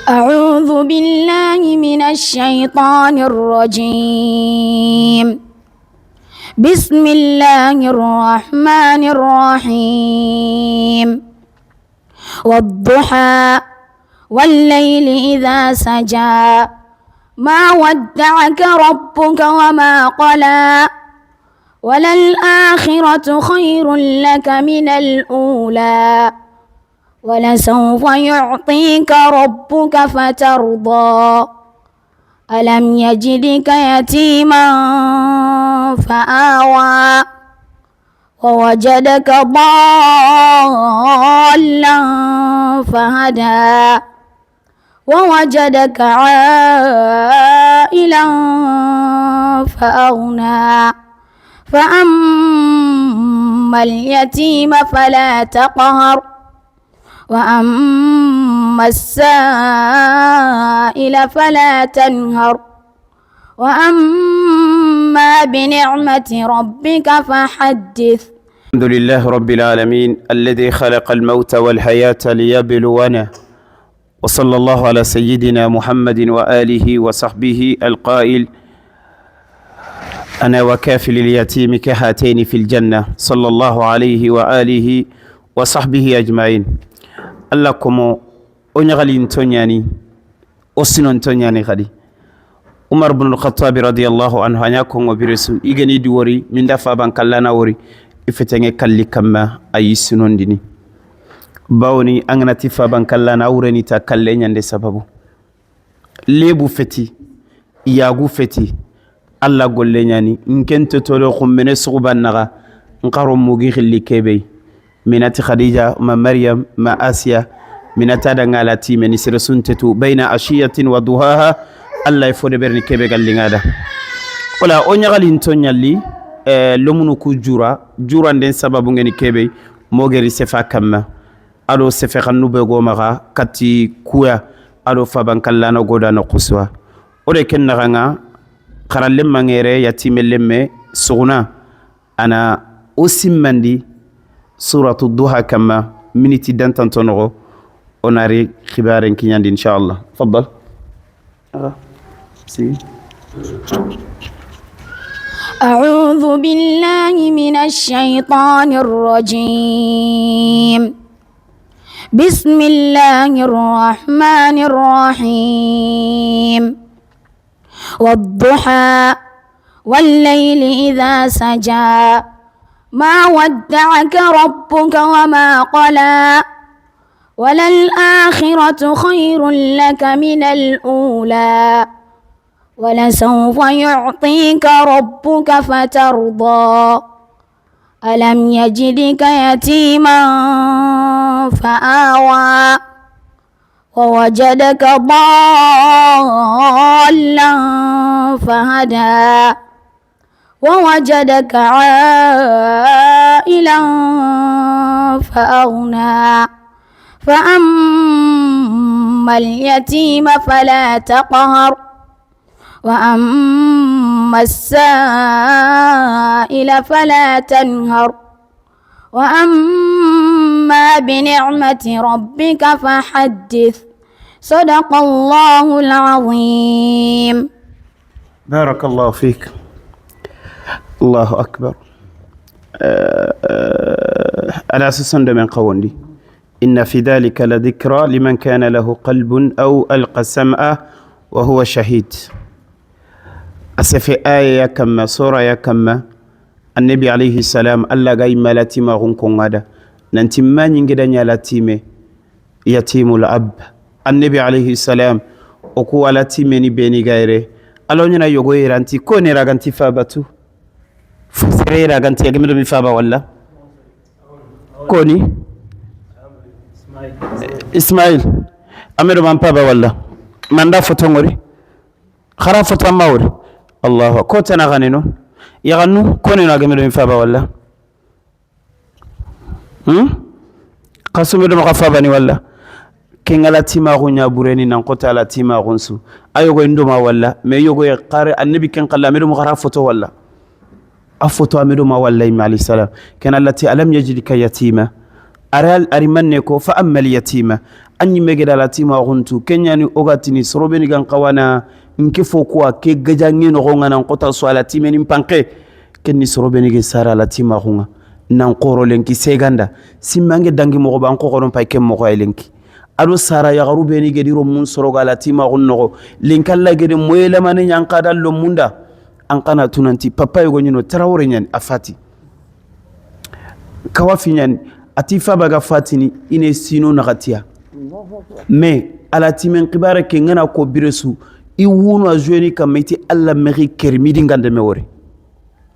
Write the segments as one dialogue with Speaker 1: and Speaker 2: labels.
Speaker 1: أعوذ بالله من الشيطان الرجيم. بسم الله الرحمن الرحيم. والضحى والليل إذا سجى. ما ودعك ربك وما قلى. وللآخرة خير لك من الأولى. ولسوف يعطيك ربك فترضى. ألم يجدك يتيما فآوى. ووجدك ضالا فهدى. ووجدك عائلا فأغنى. فأما اليتيم فلا تقهر. وأما السائل فلا تنهر. وأما بنعمة ربك فحدث.
Speaker 2: الحمد لله رب العالمين الذي خلق الموت والحياة ليبلونا، وصلى الله على سيدنا محمد وآله وصحبه القائل: أنا وكافل اليتيم كهاتين في الجنة، صلى الله عليه وآله وصحبه أجمعين. الله كمو o ɲagalin toɲani o sinon toɲani xadi. Umar bnu Lkhatabi radiallahu anhu a ɲa kongo biresu igeni di wori min da faban kallana wori i fetenge kalli kamma ayi sinondini bawoni an ganati faban kallana a wureni ta kalle ɲande sababu lebu feti yagu feti alla golle ɲani nkente tolo xummene suguban naxa nkaro mugi xilli kebey minati Khadija ma Maryam ma Asiya minata danga la timeni sere suntetu bayna ashiyatin wa duhaha alla e fode berni kebe gallingada wala o ɲagalin to ɲalli lomunu ku jura juranden sababu ngeni kebe mogeri sefa kamma ado sefe xannu be go maxa kati kuya ado fabankallano godano kuswa o de ken naxanga xarallen mangere yatime lemme suguna ana o simmandi suratu duha kamma miniti dantanto noxo onari xibaren kiñandi inchallah. Faddal si.
Speaker 1: أعوذ بالله من الشيطان الرجيم. بسم الله الرحمن الرحيم. والضحى والليل إذا سجى. ما ودعك ربك وما قلى. وللآخرة خير لك من الأولى. ولسوف يعطيك ربك فترضى. ألم يجدك يتيما فآوى. ووجدك ضالا فهدى. ووجدك عائلا فأغنى. فأما اليتيم فلا تقهر. وأما السائل فلا تنهر. وأما بنعمة ربك فحدث. صدق الله العظيم.
Speaker 2: بارك الله فيك. الله أكبر. على أساس من قوندي إن في ذلك لذكرى لمن كان له قلب أو ألقى السمع وهو شهيد. أسفي آية كما سورة يا كما النبي عليه السلام الله جاي ملاتي ما غنكون هذا ننتي ما نجدني لاتيمه يتيم الأب. النبي عليه السلام أكو لاتيمني بيني غيره ألو نينا يوغو رانتي كوني راغانتي فاباتو فسري راغانتي يجمدو مي فابا ولا كوني إسماعيل أميرو من بابا ولا من دا فتونغوري خرا فتون ماوري الله كوتنا غنينو يغنو كوني ناغمدو مي فابا ولا قسمدو مغفابني ولا كين tima gunya bureni nan kota la tima gunsu ayogo indoma wala me yogo ya qari annabi ken qalla medo mo foto wala afoto amedo ma wala ima alayhi salam kan allati alam yajidka yatima Aral arimanne ko fa ammal yatima anyi megeda latima guntu kenyani ogatini sorobeni gan kawana nke fo kuwa ke gajange no ngana nkota so ala timeni panke kenni sorobeni ge sara latima gunga nan koro lenki seganda simmange dangi mo ba nko kono pay kem mo ko lenki ado sara yagaru beni gediro mun soroga latima gunno linkalla gede moyela mane nyankada lo munda an kana tunanti papa yogo nyino tarawore nyani afati kawafi nyani ati faba ga fatini ine sino nagatia mais ala timen kibara ke ngana ko biresu i wunu a joueni kamma iti alla mexi kermidi ngande me wori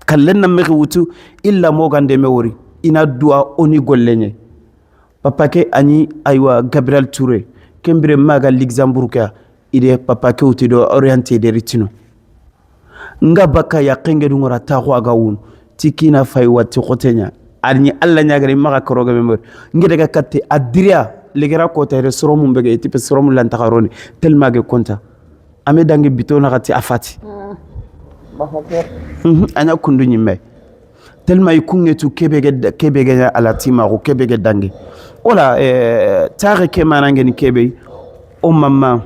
Speaker 2: kallen na mexi wutu illa mo gande me wori ina duwa oni gollenye papa ke ani aywa Gabriel Touré kembire maga Luxembourg ka ide papa ke wuti do orienté de ritino nga baka ya kenge dungora taxu aga wunu tikina fay watti xotenya ani alla ñagari maxa koroga me mori nge daga katte a diriya legera kota ere soro mun bege itipe soro mun lantaxaroni tellement ge konta ame dangi bito naxati a fati aña kundu ñimme tellement i kunŋetu kebe ge ala timaxu kebe ge dangi wala taxe ke manangeni kebe o mamma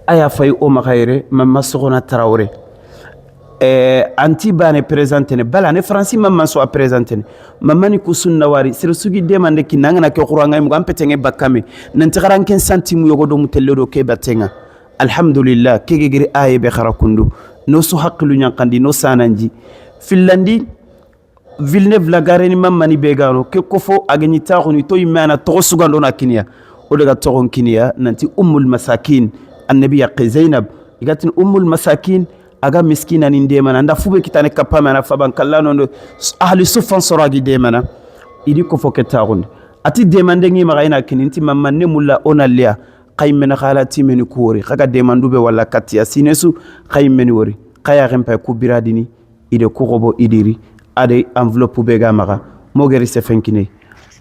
Speaker 2: aya fay o maxa yere mamma soxona Traoré anti bane présente ne bala ne franci mamma so a présente ne mamma ni kusun nawari sere sugi demande ki nangana ke quranga mu am petenge bakkame nanti xaran ken santimu yogo do mutelle do ke batenga alhamdulillah kege giri aye be xara kundu no su haqqilu ñankandi no sananji finlandi Villeneuve la gare ni mamma ni begano ke kofo ageni taxuni to yimmana toxo sugando na kiniya o daga toxon kiniya nanti ummul masakin annabi yaqi Zainab igatin ummul masakin aga miskina ni ndemana nda fube kitane kapama na faban kallano ndo ahli sufan soragi demana idi kofo ke taxundi ati demande ngi maxa ina kini nti mamma ne mulla ona liya xaymene xala timeni ku wori xaga demandu be walla kattiya sinesu xaymeni wori xayaxen pay ku biradini ide ku xobo idiri ade enveloppe be ga maxa mogeri sefenkine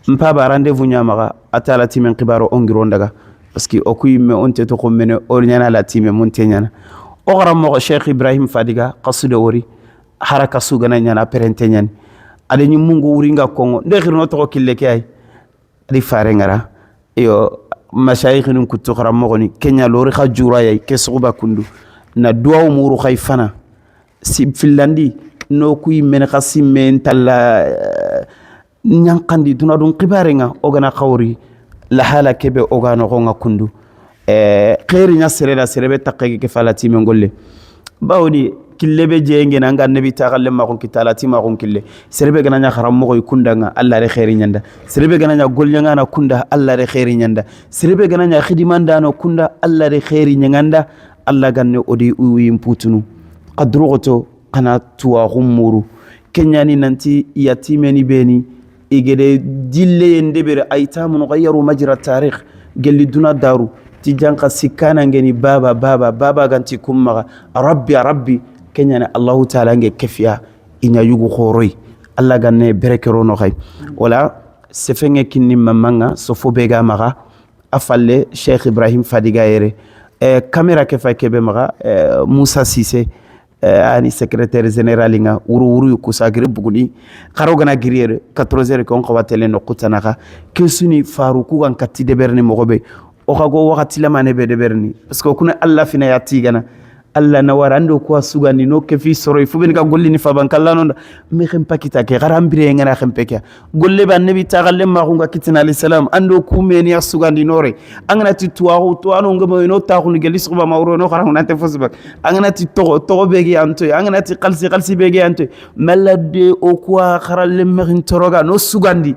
Speaker 2: mpaba rendez-vous nya maxa ata la timen xibaro on giro ndaga parce que o ku yimme on te toxo mene o ñana la time mun te ñana o xaranmoxo Cheikh Ibrahim Fadiga xasude wori haraka sugana ñana perente ñani ade ñi mungu wuringa kongo nde xirno toxo kille ke ay adi fare ngara iyo mashayikh nun kuttu xaranmoxoni kenya lori xa jurayay ke suxuba kundu na duwaw muru xay fana si finlandi no ku yimmene xa simme ntalla ñankandi duna dun xibarenga ogana xawri lahala kebe oga noxonga kundu xeeri ña sereda serebe taqege ke fala time golle bawni kille be jeyenge anga annabi taxalle maxun kitta ala timaxun kille serebe gana ña xaran moxoy kundanga alla re xeeri ñanda serebe gana ña golñangana kunda alla re xeeri ñanda serebe gana ña xidimandano kunda alla re xeeri ñanganda alla ganne odi uyin putunu xadruxoto xana tuwaxun muru keñani nanti yatimeni beni igede dilleyen debere aytamun gayaru majra tarikh gelli duna daru ti janka sikkana ngeni baba baba baba ganti kummaxa rabbi rabbi keñani allahu taala nge kefiya iña yugu xoroy alla ganne berekero no xay wala sefenge kinni mamanga sofo be ga maxa a falle Cheikh Ibrahim Fadiga yere caméra ke fay kebe maxa Moussa Cissé ani secrétaire général nga wuru wuru ko sagiri buguni xaro gana giriyere 14 heures ko xawa tele no kutanaxa ke suni faru ku gan katti deberni moxobe o xago waxati lamane be deberni parce que kuna alla fina ya tigana alla na wara ando ko sugandi no ke fi soroy fu ben ka gollini faban kala non mi xem pakita ke garam bire ngana xem peke golle ba nabi taxalle ma xunga kitina alayhi salam ando ku meni ya sugandi nore angana ti tuwaxu tuwano ngamo no taxunu geli suba mawro no xarangu nante fosbak angana ti toxo toxo begi antoy angana ti xalsi xalsi begi antoy malla de o kuwa xaralle mexin toroga no sugandi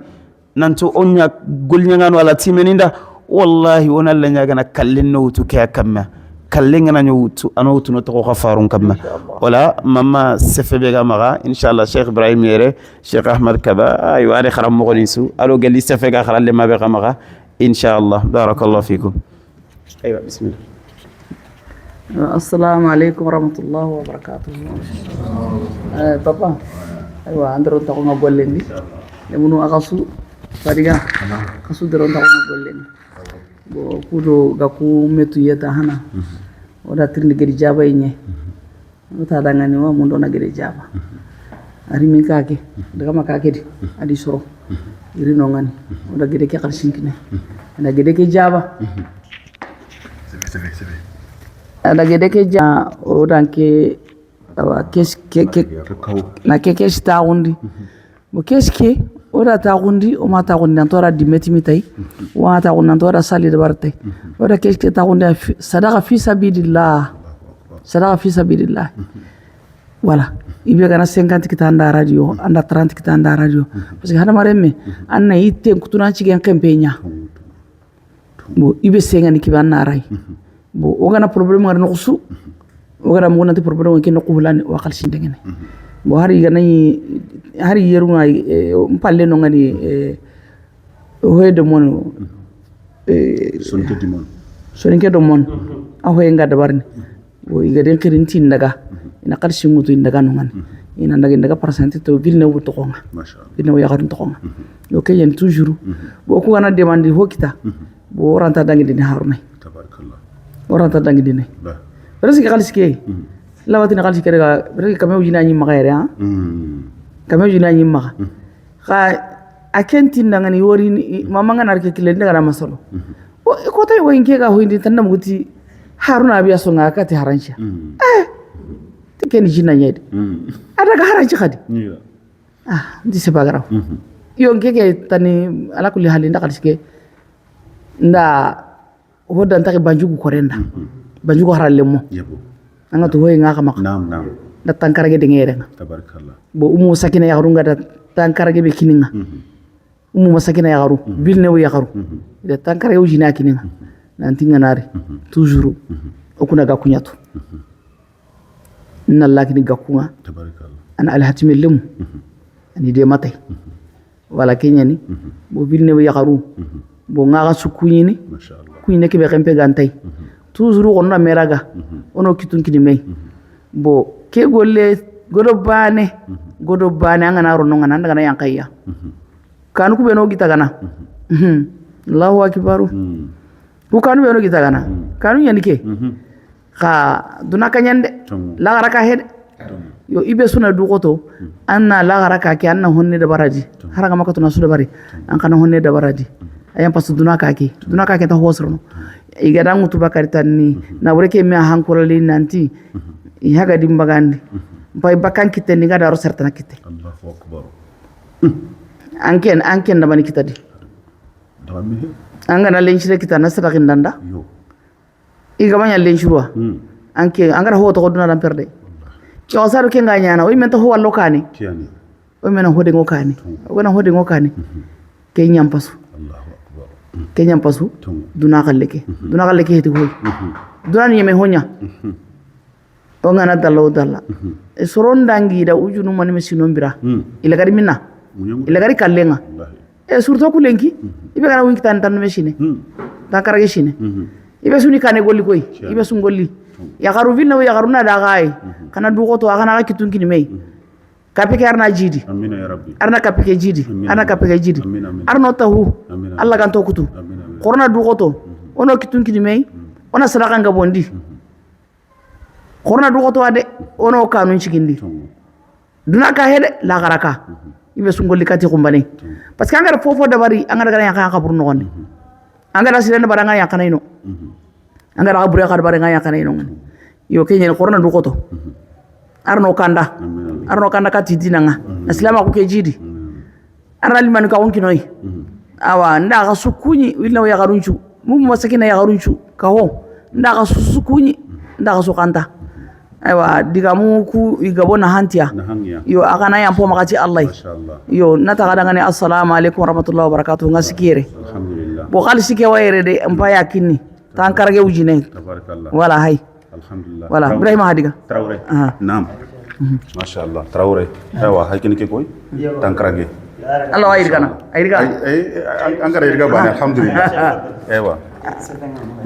Speaker 2: nanto o ña golñangano ala timeninda wallahi wona alla ñagana kallen no wutu ke a kamma kalle ngana ño wutu ano wutu no toxo xa farun kamma wala mama sefe be ga maxa inchallah Cheikh Ibrahim yere Cheikh Ahmad Kaba aywa ade xaram moxonin su alo gelli sefe ga xaralle mabe xa maxa inchallah barakallahu fikum aywa bismillah.
Speaker 3: Assalamu alaikum warahmatullahi wabarakatuh. Papa, aywa andro taxunga gollendi lemunu axasu Fadiga xasu deron taxunga gollendi bo kudo ga ku metu yeta hana oda tirndi gedi jaba inye ota dangani wa mundo na gedi jaba ari min kake daga ma kake di adi soro Iri nongani oda gede ke xalsin kine ada gede ke jaba ada gede ke ja odan ke awa kes ke ke na ke kes taxundi bo kes ke oda taxundi o ma taxundi nanto ara dimetimi tay wa taxundi nanto ara sali dabar tay oda kes ke taxundi sadaqa fi sabilillah, sadaqa fi sabilillah. Voilà, ibe gana 50 kita anda radio, anda 30 kita anda radio, parce que hada maremme anna yitte kutuna ci gen kempeña bo ibe senga ni kiban na ray bo o gana problème ngar noxu o gana mo nanti problème ke noqu hulani o xal sindengene bo hari gana hari yeru ngai mpalle no ngani hoyde mon
Speaker 4: sonke dimon
Speaker 3: sonke do mon a hoye nga dabarni bo iga den kirinti ndaga ina xal singutu ndaga no ngani ina ndaga ndaga percent to vilne wu to konga vilne wu yakarun to konga yo ke yen toujours bo ku gana demande hokita bo ranta dangi dine harunay
Speaker 4: tabarakallah
Speaker 3: oranta dangi dine presque xaalis ke lawatina xaalis ke daga presque kame jina ñi maxa yere kame jina ñi maxa xa a kentin dangani wori mama ngana ke kile ndaga na masolo o ko tay wo inke ga hoyndi tan namuguti haruna biya songa kati harancha te ken jina ñede adaga harancha khadi ah ndi c'est pas grave yo nke ke tani ala kulli halin nda xaalis ke nda hodan taki banjugu korenda banjugu haralle mo anga to hoy nga kama
Speaker 4: nam nam
Speaker 3: da tankarage de ngere nga
Speaker 4: tabarakallah
Speaker 3: bo umu sakina yagaru nga da tankarage be kininga umu masakina yagaru bilne wo yagaru da tankarage ujina kininga nanti nga nari toujours okuna ga kunyato inna Allah kini gakunga
Speaker 4: tabarakallah
Speaker 3: ana alhatimi lum ani de matay wala kenyani bo bilne wo yagaru bo nga ga sukunyini kunyine ke be kempe gantay toujours on na meraga ono kitun kini mey bo ke golle godo bane godo bane anga na rono ngana ndaga na yankaya kanu ku beno gita gana Allahu akbar ku kanu beno gita gana kanu yani ke ka duna kanyande la garaka hed yo ibe suna dugoto anna la garaka ke anna honne da baraji haraga makatuna su da bari an kana honne da baraji ayan pasu duna kake ta hosrono igada ngutu bakari tanni na wureke mi hankorali nanti ihaga dimbagandi bay bakan kite ni gada ro sertana kite
Speaker 4: Allahu akbar
Speaker 3: anken anken da mani kitadi anga na lenchire kita na sarakin danda
Speaker 4: yo
Speaker 3: iga manya lenchirwa anke angara ho to duna dan perde yo saru ke nganya na o menta ho wallo kane
Speaker 4: kiani
Speaker 3: o mena hode ngokane o gona hode ngokane ke nyampasu
Speaker 4: Allahu akbar
Speaker 3: ke nyampasu duna kalleke duna kalleke heti hoy duna ni me honya o ngana dallo dalla e soron dangi da ujunu mani me sinombira ila gari minna ila gari kallenga e surtout ku lenki ibe kana winki tan tan me sine tan karage sine ibe suni kane golli koy ibe sun golli yakaru vilna wo yakaru na da gaay kana du goto akana ga kitun kini mey kapike arna jidi
Speaker 4: amina ya rabbi
Speaker 3: arna kapike jidi arna kapike jidi arno tahu alla kan to kutu corona du goto ono kitun kini mey ona sadaka nga bondi corona du goto ade ono kanun cigindi duna ka hede la garaka ibe sungoli kati kumbane parce que angara fofo dabari angara gara yanka kabur no gonde angara sirene baranga yanka naino angara kabure ka dabari yanka naino yo kenye corona du goto arno kanda arno kanda kati dinanga aslama ko ke jidi arna limanu ka wonki noy awa nda ga sukunyi wilna ya garunchu mu masakina ya garunchu ka ho nda ga sukunyi nda ga sukanta aywa digamu ku igabo na hantiya yo akana yampo makati Allah yo nata kada ngani assalamu alaikum warahmatullahi wabarakatuh ngasikire
Speaker 4: alhamdulillah
Speaker 3: bo khalisi ke wayre de mpaya kinni tan karage ujine
Speaker 4: tabarakallah
Speaker 3: wala hay
Speaker 4: alhamdulillah
Speaker 3: wala Ibrahima hadiga
Speaker 4: Traoré naam masha Allah Traoré aywa haykini ke koy tan karage
Speaker 3: Allah ayirga na ayirga
Speaker 4: angara ayirga bani alhamdulillah aywa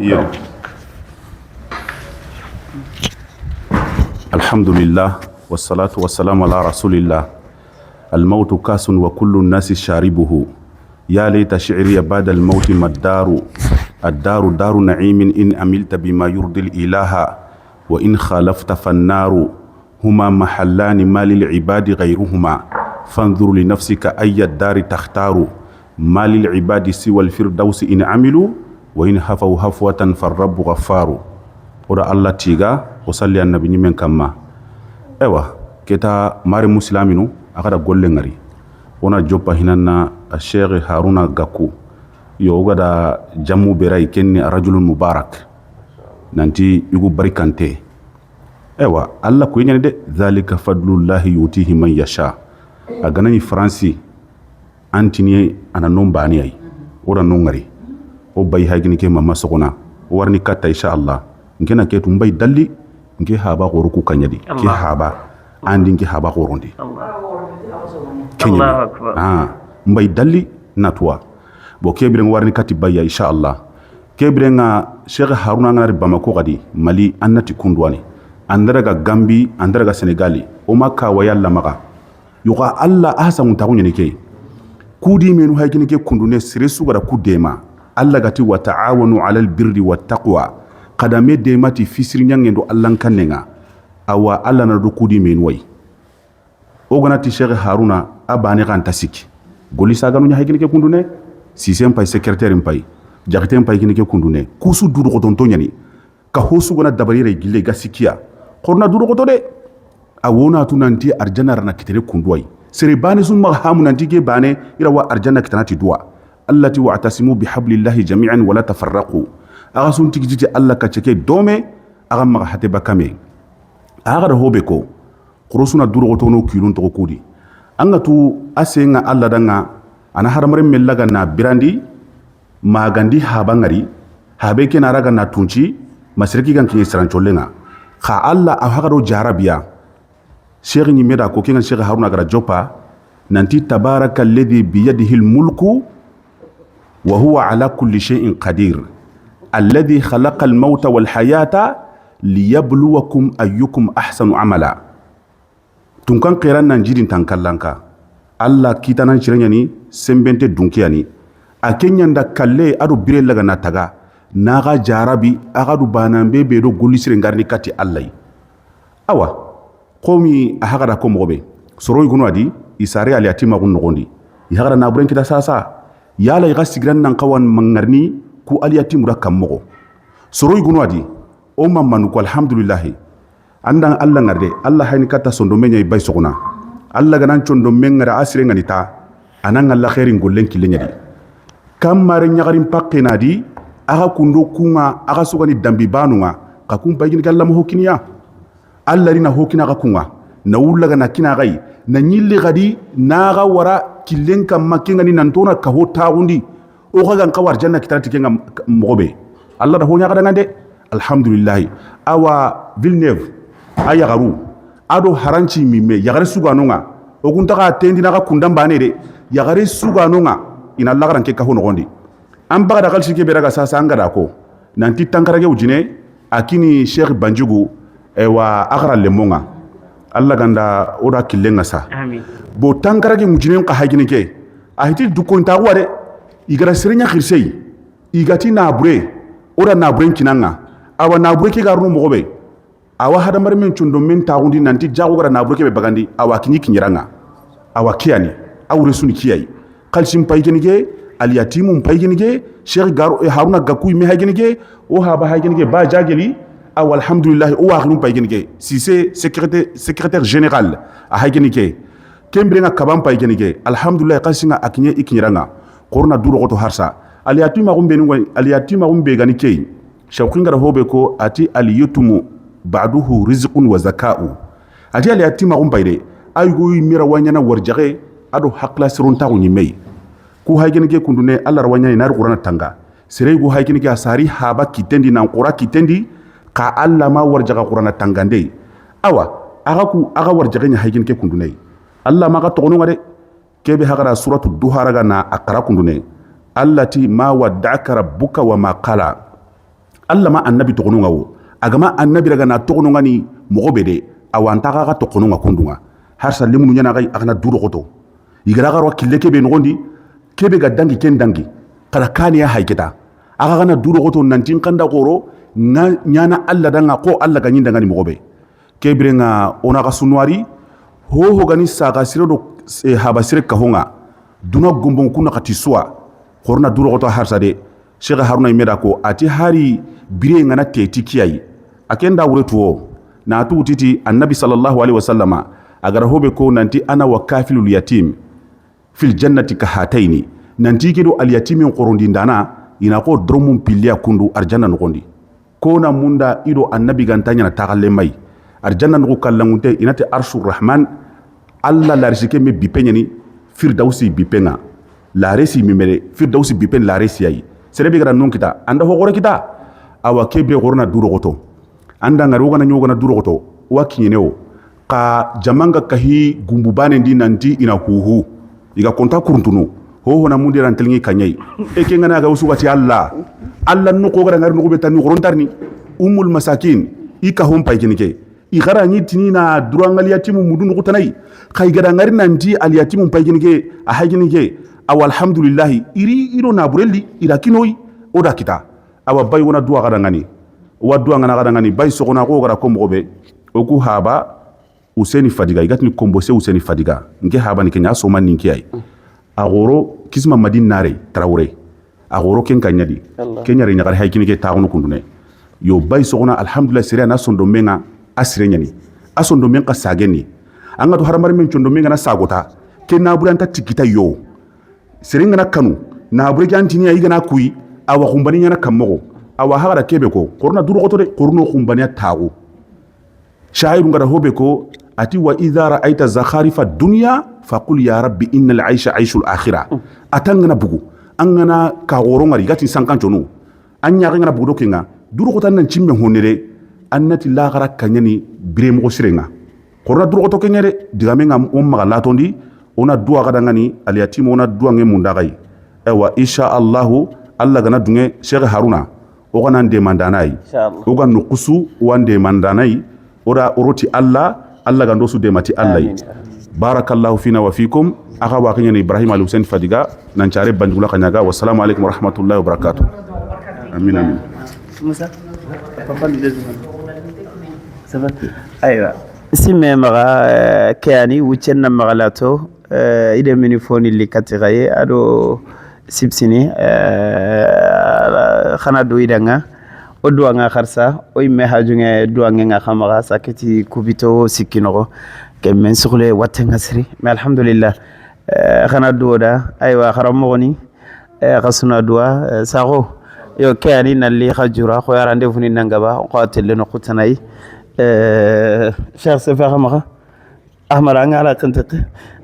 Speaker 4: yo الحمد لله والصلاة والسلام على رسول الله. الموت كاس وكل الناس شاربه، يا ليت شعري بعد الموت ما الدار، الدار دار نعيم إن عملت بما يرضي الإله، وإن خالفت فالنار، هما محلان ما للعباد غيرهما، فانظر لنفسك أي الدار تختار. ما للعباد سوى الفردوس إن عملوا وإن هفوا هفوة فالرب غفار. Oda Allah tiga o salli annabi ñimen kamma. Ewa keta mari musilaminu akada golle ngari wona joppa hinanna a Cheikh Haruna Gakou yo ogada jammu beray kenni a rajulun mubarak nanti igu barikante. Ewa Allah ko ñani de dhalika fadlullahi yutihi man yasha. A ganani faransi antini ana non bani ay oda non ngari o bay haygini ke mamma sogona o warni katta inshallah nkena ke tum bay dalli nke haba goro ku kanyadi ke haba andi nke haba gorondi
Speaker 2: Allahu akbar.
Speaker 4: Ah mbay dalli natwa bo kebiren warni kati bayya inshallah. Kebiren nga Cheikh Haruna ngari Bamako gadi Mali annati kundwani andara ga Gambi andara ga Senegali o makka wayalla maga yuga Allah ahsan tagu nyene ke kudi menu haygini ke kundune sire sugara kudema Allah gati wa ta'awanu 'alal birri wat taqwa kadame demati fisiri nyangendo Allah kannenga awa Allah na do kudi menu way o ganati Cheikh Haruna abani kan tasiki goli saganu nya haygini ke kundune sisem pay secrétaire pay jakite pay kini ke kundune kusu duru ko tonto nyani ka hosu gona dabarire gille gasikia korna duru ko to de awona tu nanti arjana rana kitere kunduwai sere bane sun ma hamu nanti ke bane ira wa arjana kitanati duwa allati wa'tasimu bihablillahi jami'an wala tafarraqu aga sun tigiti Allah ka ceke dome aga ma hate bakame aga da hobe ko kurusuna duru ko tono kilun to kudi anga tu asenga Allah danga ana haramare mellaga na birandi magandi habangari habe ke naraga na tunci masirki gan kinye sarancholenga kha Allah a hagaro jarabiya Cheikh ni meda ko kenga Cheikh Haruna gara jopa nanti tabaraka alladhi biyadihi almulku wa huwa ala kulli shay'in qadir alladhi khalaqa almauta wal hayata liyabluwakum ayyukum ahsanu amala. Tunkan qiran nan jidin tankallanka Allah kitanan ciranyani sembente dunkiyani a kenyanda kalle ado bire laga na taga naga jarabi aga du banambe be do golisire ngarni kati Allah awa komi a hagara ko mogobe soro igunu adi isare ali atima gun nogondi i hagara na buren kita sasa yala iga sigran nan kawan mangarni ku ali atimu da kammogo soro igunu adi o mamanu ko alhamdulillah andan Allah ngarde Allah hayni kata sondo menya bay sogona Allah ganan chondo mengara asire ngani ta anan Allah khairin gollen kilenya di kamare nyagarin pakkena di aga kundo kunga aga sugani dambi banunga ka kun bayini galla mo hokiniya Allah rina hokina ga kunga na wulaga na kina gai na nyilli gadi na ga wara killen kam makinga ni nantona ka ho tawundi o ga gan kawar janna kitati kenga mogobe Allah da honya ga dangande alhamdulillah awa Villeneuve ayagaru ado haranci mimme yagare suganonga ogunta ga tendina ga kundan bane de yagare suganonga ina Allah garan ke ka hono gondi an baga da kalsi ke beraga sasa an gada ko nanti tankarage ujine akini Cheikh Banjugu ewa agara lemonga Allah ganda oda killenga sa
Speaker 2: amin
Speaker 4: bo tankarage mujine ka hagini ke ahiti dukon tawa de igara sirinya khirsei igati na bure oda na bure kinanga awa na bure ke garnu mogobe awa hadamar min chundo min tagundi nanti jago gara na bure ke be bagandi awa kinyi kinyiranga awa kiyani awre suni kiyai kalsim paygini ke aliyatimu paygini ke Cheikh Haruna Gakou mi haygini ke o haba haygini ke ba jageli aw alhamdulillah o waxlum paygini ke Cissé secrétaire général a haygini ke kembre nga kaban paygini ke alhamdulillah kalsinga akinye ikinyiranga korona duro goto harsa aliyatima gumbe ni aliyatima gumbe gani ke shauqin gara hobe ko ati aliyatumu ba'duhu rizqun wa zaka'u ati aliyatima gumbe de aygo mira wanyana warjage ado hakla sirun tagu nyimei ku haygini ke kundune Allah rawanya nar qurana tanga sere go haygini ke asari haba kitendi nan qura kitendi ka Allah ma warjaga qurana tangande awa aga ku aga warjaga nya haygini ke kundune Allah ma ga togono ngade kebe hagara suratu duha raga na akara kundune allati ma wadda'aka rabbuka wa ma qala Allah ma annabi togono ngawo agama annabi raga na togono ngani mogo bede awa antaga ga togono ngakundunga har salimu nyana ga agana duro goto igara ga ro kille kebe ngondi kebe ga dangi ken dangi kada kani ya haiketa aga gana duro goto nantin kanda goro nyana Allah danga ko Allah ga nyinda ngani mogobe kebire nga ona ga sunwari ho ho gani saga sire do haba sire kahonga Duna gombon kuna kati suwa korna duro to harsa de. Sheikh Haruna imeda ko ati hari bire ngana teti kiyai akenda wure tuwo na tu titi annabi sallallahu alaihi wasallama agara hobe ko nanti ana wa kafilul yatim fil jannati kahataini nanti kedo al yatimin qorondindana ina ko dromum pilia kundu arjanna nogondi kona munda ido annabi gantanya na tagalle mai arjanna nugo kallangunte inati arshur rahman alla larisike me bipenyani firdausi bipenga laresi mimere firdausi bipen laresi ayi serebe gara non kita anda hogore kita awa kebre gorona duro goto anda ngari wogana nyogona duro goto wa kinyene ka jamanga kahi gumbubane ndi nanti ina huhu iga konta kuruntunu ho na mundi ran telingi kanyai e ke ngana ga usugati alla alla nuko gara ngari nuko betani gorontarni umul masakin ika hom paykinike i gara ni tinina durangal yatimu mudu nuko tanai kay gara ngari nanti al yatimu paykinike a haykinike aw alhamdulillah iri iro na burelli ira kinoi oda kita awa bay wona duwa gara ngani wa duwa ngana gara ngani bay sokona ko gara ko mogobe oku haba Useni Fadiga igatni kombose Useni Fadiga nke haba ni kenya soma ninki ay agoro kisma madin nare Traoré agoro ken kanyadi kenya re nyagar haykini ke taagunu kundune yo bay sokona alhamdulillah sere na sondo menga asire nyani asondo menga sageni anga to haramar men chondo menga na sagota ke na buranta tikita yo sere ngana kanu na bure jantini ay gana kuyi awa khumbani nyana kamogo awa hagara kebe ko korona duro goto de korno khumbani taagu shairu ngara hobe ko ati wa idha ra'aita zakharifa dunya faqul ya rabbi innal aisha aishul akhirah atangana bugu angana ka goro ngari gati sankancho anya ngana bugu dokenga duro ko tan nan cimme honere annati la gara kanyani biremo ko sirenga korona duro to kenyere digame ngam umma latondi ona duwa gada ngani aliyatimo ona duwa nge mundagai ewa insha Allah Allah gana dunge Sheikh Haruna o gana ndemandanai o gana nukusu wa ndemandanai ora oroti Allah Allah gando su demati Allah barakallahu fina wa fikum aka wa kanya Ibrahim Ali Hussein Fadiga nan care banjula kanyaga wassalamu alaikum warahmatullahi wabarakatuh amin amin
Speaker 3: Musa papa ni
Speaker 2: aywa simme maga kayani wuccenna magalato ide mini foni li katigaye ado sibsini khana do idanga o duwanga kharsa o imme hajunge duwange nga khamaga saketi kubito sikkinogo ke men suxle wattenga siri mais alhamdulillah khana duwoda aywa xaramogoni xasuna duwa saxo yo ke ani nalli xa jura xoya rendez-vous ni nangaba xoa telle no xutanayi Cheikh Sefa xamaxa Ahmad anga ala xintiqi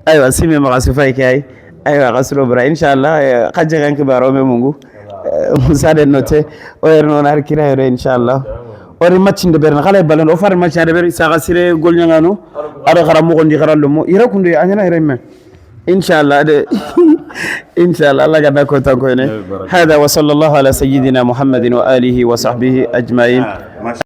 Speaker 2: aywa sime maxa sufay ke ay aywa xasuro bara inchallah xa jegan xibaro me mungu Musa de note o erno nar kira yoro inshallah ori match de berne xale balon o far match de ber saga sire gol nyangano ara xara mo gondi xara lomo ira kunde anyana ira me inshallah de inshallah Allah gada ko tan ko ne hada wa sallallahu ala sayyidina muhammadin wa alihi wa sahbihi ajma'in.